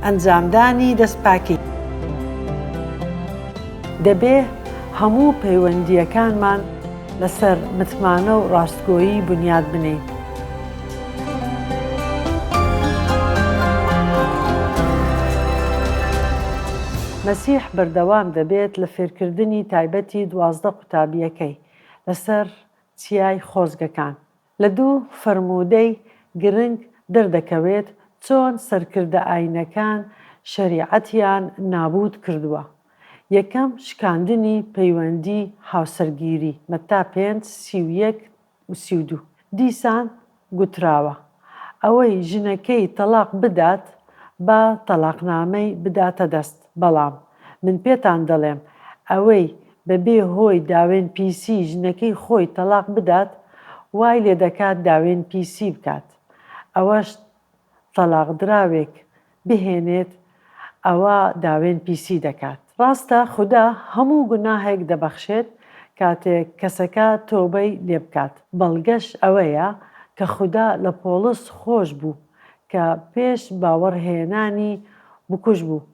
ئەنجامدانی دەستپاکی. دەبێ هەموو پەیوەندییەکانمان لەسەر متمانە و ڕاستگۆیی بنیات بنێین. مەسیح بەردەوام دەبێت لە فێرکردنی تایبەتی 12 قوتابییەکەی لەسەر چیای خۆزگەکان. لە دوو فەرموودەی گرنگ دەردەکەوێت چۆن سەرکردە ئاینەکان شەریعەتیان نابوود کردووە. یەکەم شکاندنی پەیوەندی هاوسەرگیری، مەتا پێنج، 31 و 32. دیسان گوتراوە، ئەوەی ژنەکەی تەڵاق بدات با تەڵاقنامەی بداتە دەست، بەڵام من پێتان دەڵێم ئەوەی بە بێ هۆی داوێن پیسی ژنەکەی خۆی تەڵاق بدات وای لێدەکات داوێن پیسی بکات ئەوەش تەڵاقدراوێک بهێنێت ئەوا داوێن پیسی دەکات. ڕاستە خودا هەموو گوناهێک دەبەخشێت کاتێک کەسەکە تۆبەی لێبکات، بەڵگەش ئەوەیە کە خودا لە پۆڵس خۆش بوو کە پێش باوەڕهێنانی بکوژ بوو،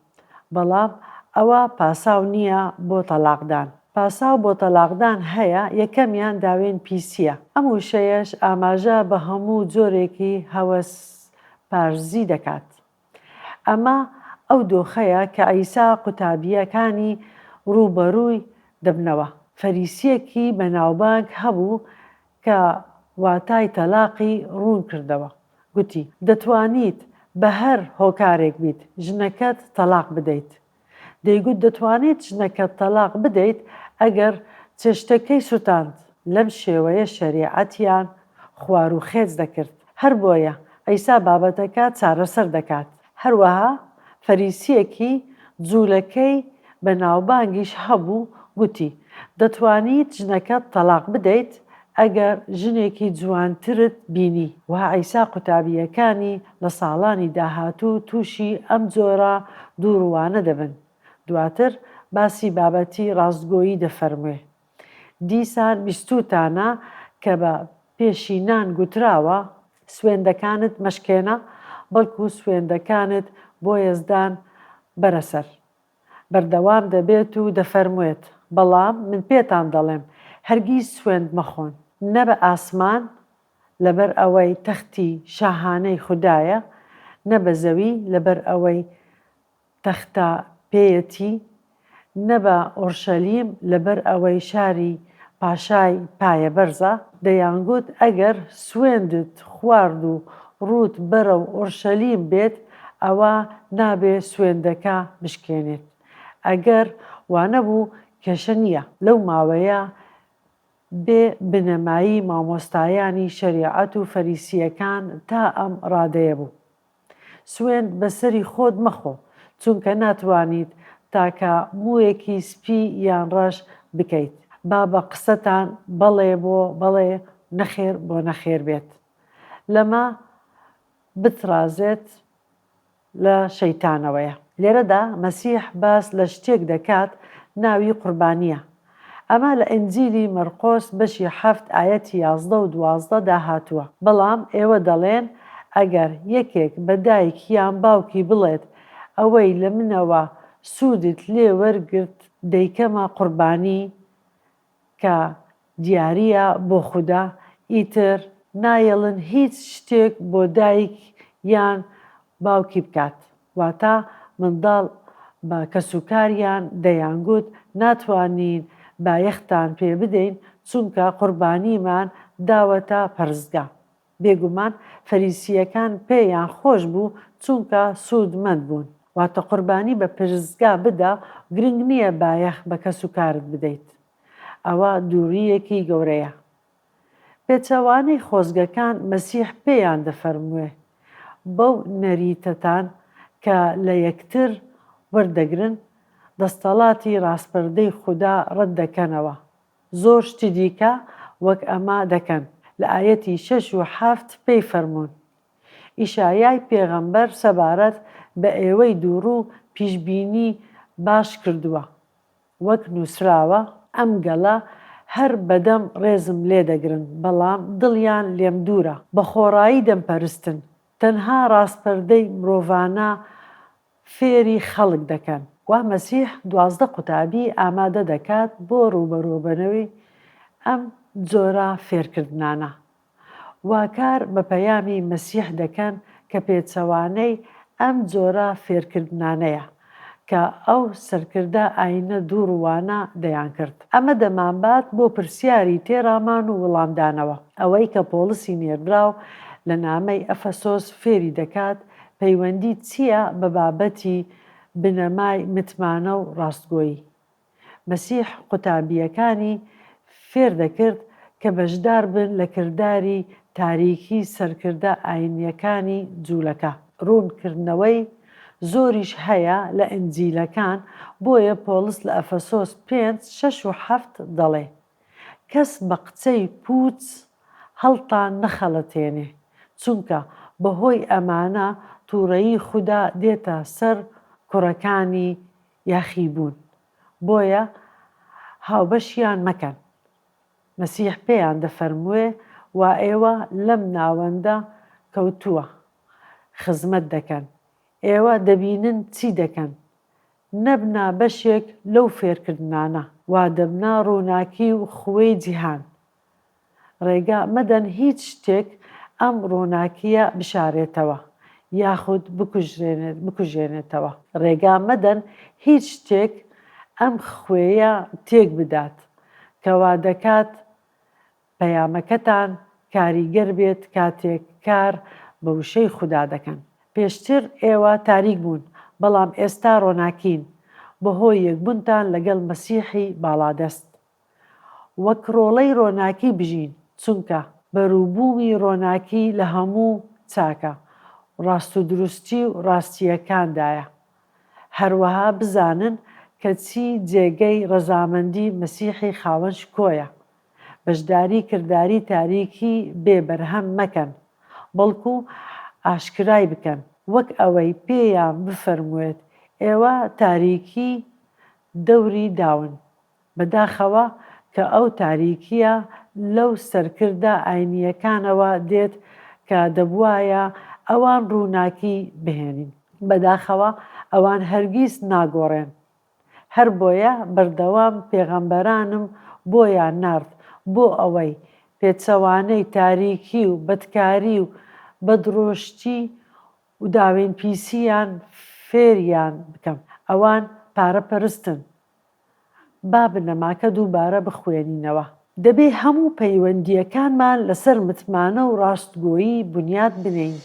بەڵام ئەوە پاساو نییە بۆ تەڵاقدان. پاساو بۆ تەڵاقدان هەیە، یەکەمیان داوێن پیسییە. ئەم وشەیەش ئاماژە بە هەموو جۆرێکی هەوەسپارزی دەکات. ئەمە ئەو دۆخەیە کە عیسا قوتابییەکانی ڕووبەرووی دەبنەوە. فەریسییەکی بەناوبانگ هەبوو کە واتای تەلاقی ڕوون کردەوە، گوتی، دەتوانیت بە هەر هۆکارێک بیت ژنەکەت تەلاق بدەیت. دەیگوت دەتوانیت ژنەکەت تەلاق بدەیت ئەگەر چێشتەکەی سوتاند. لەم شێوەیە شەریعەتیان خواروخێچ دەکرد. هەر بۆیە عیسا بابەتەکە چارەسەر دەکات. هەروەها فەریسییەکی جوولەکەی بەناوبانگیش هەبوو گوتی، دەتوانیت ژنەکەت تەڵاق بدەیت ئەگەر ژنێکی جوانترت بینی. وە عیسا قوتابییەکانی لە ساڵانی داهاتوو تووشی ئەم جۆرە دووڕووانە دەبن. دواتر باسی بابەتی ڕاستگۆیی دەفەرموێ. دیسان بیستووتانە کە بە پێشینان گوتراوە، سوێندەکانت مەشکێنە، بەڵکو سوێندەکانت بۆ یەزدان بەرە سەر. بەردەوام دەبێت و دەفەرموێت، بەڵام من پێتان دەڵێم، هەرگیز سوێند مەخۆن، نە بە ئاسمان، لەبەر ئەوەی تەختی شاهانەی خودایە، نە بە زەوی، لەبەر ئەوەی تەختە پێیەتی، نە بە ئۆرشەلیم لەبەر ئەوەی شاری پاشای پایەبەرزە، دەیانگوت ئەگەر سوێندت خوارد و ڕووت بەرەو ئۆرشەلیم بێت ئەوا نابێ سوێندەکە بشکێنێت، ئەگەر وانەبوو کێشە نییە. لەو ماوەیە بێ بنەمایی مامۆستایانی شەریعەت و فەریسییەکان تا ئەم ڕادەیە بوو. سوێند بە سەری خۆت مەخۆ، چونکە ناتوانیت تاکە مووێکی سپی یان ڕەش بکەیت. با بە قسەتان بەڵێ بۆ بەڵێ، نەخێر بۆ نەخێر بێت. لەمە بترازێت لە شەیتانەوەیە. لێرەدا مەسیح باس لە شتێک دەکات ناوی قوربانییە. ئەمە لە ئینجیلی مەرقۆس بەشی حەفت ئایەتی 11 و 12 دا هاتووە. بەڵام ئێوە دەڵێن، ئەگەر یەکێک بە دایک یان باوکی بڵێت، ئەوەی لە منەوە سوودت لێ وەرگرت دەیکەمە قوربانی، کە دیارییە بۆ خودا، ئیتر نایەڵن هیچ شتێک بۆ دایک یان باوکی بکات. واتە منداڵ بە کەسوکاریان دەیانگوت ناتوانین بایەختان پێ بدەین چونکە قوربانیمان داوەتە پەرستگا. بێگومان فەریسییەکان پێیان خۆش بوو چونکە سوودمەند بوون. واتە قوربانی بە پرستگا بدە گرنگ نییە بایەخ بە کەسوکارت بدەیت. ئەوە دوورییەکی گەورەیە. پێچەوانەی خۆزگەکان مەسیح پێیان دەفەرموێ، بەو نەریتەتان کە لە یەکتر وەردەگرن، دەستەڵاتی ڕاسپەردەی خودا ڕەت دەکەنەوە. زۆر شتی دیکە وەک ئەمە دەکەن. لە ئایەتی شەش و حەفت پێی فەرموون، ئیشایای پێغەمبەر سەبارەت بە ئێوەی دووڕوو پیشبینی باش کردووە. وەک نووسراوە، ئەم گەلە هەر بە دەم ڕێزم لێ دەگرن، بەڵام دڵیان لێم دوورە. بە خۆڕایی دەمپەرستن، تەنها ڕاسپەردەی مرۆڤانە فێری خەڵک دەکەن. وا مەسیح 12 قوتابی ئامادە دەکات بۆ ڕووبەڕووبەنەوەی ئەم جۆرە فێرکردنانە. وا کار بە پەیامی مەسیح دەکەن کە پێچەوانەی ئەم جۆرە فێرکردنانەیە کە ئەو سەرکردە ئاینە دووڕووانە دەیانکرد. ئەمە دەمانبات بۆ پرسیاری تێڕامان و وڵامدانەوە. ئەوەی کە پۆڵسی نێردراو لە نامەی ئەفەسۆس فێری دەکات پەیوەندی چییە بە بابەتی بنەمای متمانە و ڕاستگۆیی؟ مەسیح قوتابییەکانی فێر دەکرد کە بەشدار بن لە کرداری تاریکی سەرکردە ئاینییەکانی جوولەکە. ڕوونکردنەوەی زۆریش هەیە لە ئنجیلەکان، بۆیە پۆڵس لە ئەفەسۆس پێنج، شەش و حەفت دەڵێ، کەس بە قچەی پووچ هەڵتان نەخەڵەتێنێ، چونکە بەهۆی ئەمانە تووڕەیی خودا دێتە سەر کوڕەکانی یاخیبوون، بۆیە هاوبەشیان مەکەن. مەسیح پێیان دەفەرموێ، وا ئێوە لەم ناوەندە کەوتووە خزمەت دەکەن، ئێوە دەبینن چی دەکەن، نەبنە بەشێک لەو فێرکردنانە، وا دەبنە ڕووناکی و خوێی جیهان. ڕێگا مەدەن هیچ شتێک ئەم ڕووناکییە بشارێتەوە یاخود بکوژێنێتەوە. ڕێگا مەدەن هیچ شتێک ئەم خوێیە تێک بدات کە وادەکات پەیامەکەتان کاریگەر بێت کاتێک کار بە وشەی خودا دەکەن. پێشتر ئێوە تاریک بوون، بەڵام ئێستا ڕۆناکین بەهۆی یەکبوونتان لەگەڵ مەسیحی باڵادەست. وەک ڕۆڵەی ڕۆناکی بژین، چونکە. بەروبوومی ڕۆناکی لە هەموو چاکە و ڕاستودروستی و ڕاستییەکاندایە. هەروەها بزانن کە چی جێگەی ڕەزامەندی مەسیحی خاوەن شکۆیە. بەشداری کرداری تاریکی بێ بەرهەم مەکەن، بەڵکو ئاشکرای بکەن. وەک ئەوەی پێیان بفەرموێت، ئێوە تاریکی دەوری داون، بەداخەوە کە ئەو تاریکییە لەو سەرکردە ئاینییەکانەوە دێت کە دەبوایە ئەوان ڕووناکی بهێنین. بەداخەوە ئەوان هەرگیز ناگۆڕێن. هەربۆیە بەردەوام پێغەمبەرانم بۆیان نارد بۆ ئەوەی پێچەوانەی تاریکی و بەدکاری و بەدڕۆشتی و داوێنپیسییان فێریان بکەم. ئەوان پارەپەرستن. با بنەماکە دووبارە بخوێنینەوە. دەبێ هەموو پەیوەندییەکانمان لەسەر متمانە و ڕاستگۆیی بنیات بنێین.